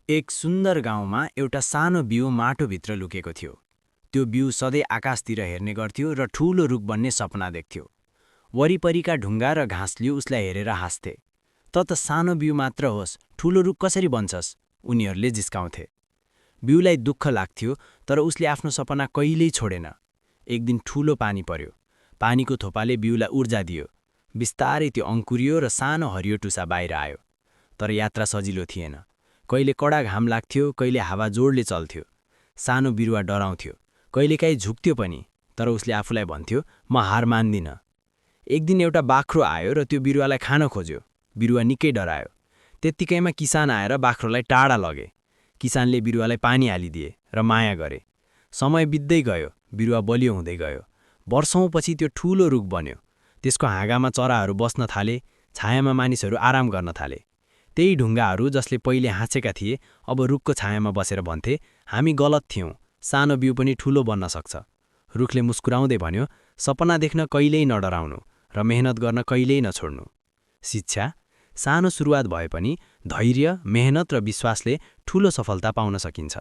एक सुन्दर गाउँमा एउटा सानो बिउ माटोभित्र लुकेको थियो। त्यो बिउ सधैँ आकाशतिर हेर्ने गर्थ्यो र ठूलो रुख बन्ने सपना देख्थ्यो। वरिपरिका ढुङ्गा र घाँसले उसलाई हेरेर हाँस्थे। "त त सानो बिउ मात्र होस्, ठूलो रुख कसरी बन्छस्?" उनीहरूले जिस्काउँथे। बिउलाई दुःख लाग्थ्यो, तर उसले आफ्नो सपना कहिल्यै छोडेन। एक दिन ठूलो पानी पर्यो। पानीको थोपाले बिउलाई ऊर्जा दियो। बिस्तारै त्यो अङ्कुरियो र सानो हरियो टुसा बाहिर आयो। तर यात्रा सजिलो थिएन। कहिले कडा घाम लाग्थ्यो, कहिले हावा जोडले चल्थ्यो। सानो बिरुवा डराउँथ्यो, कहिलेकाहीँ झुक्थ्यो पनि, तर उसले आफूलाई भन्थ्यो, "म हार मान्दिन।" एक दिन एउटा बाख्रो आयो र त्यो बिरुवालाई खान खोज्यो। बिरुवा निकै डरायो। त्यत्तिकैमा किसान आएर बाख्रोलाई टाढा लगे। किसानले बिरुवालाई पानी हालिदिए र माया गरे। समय बित्दै गयो, बिरुवा बलियो हुँदै गयो। वर्षौँपछि त्यो ठूलो रुख बन्यो। त्यसको हाँगामा चराहरू बस्न थाले, छायामा मानिसहरू आराम गर्न थाले। त्यही ढुङ्गाहरू जसले पहिले हाँसेका थिए, अब रुखको छायामा बसेर भन्थे, "हामी गलत थियौँ, सानो बिउ पनि ठूलो बन्न सक्छ।" रुखले मुस्कुराउँदै भन्यो, "सपना देख्न कहिल्यै नडराउनु र मेहनत गर्न कहिल्यै नछोड्नु।" शिक्षा: सानो सुरुवात भए पनि धैर्य, मेहनत र विश्वासले ठूलो सफलता पाउन सकिन्छ।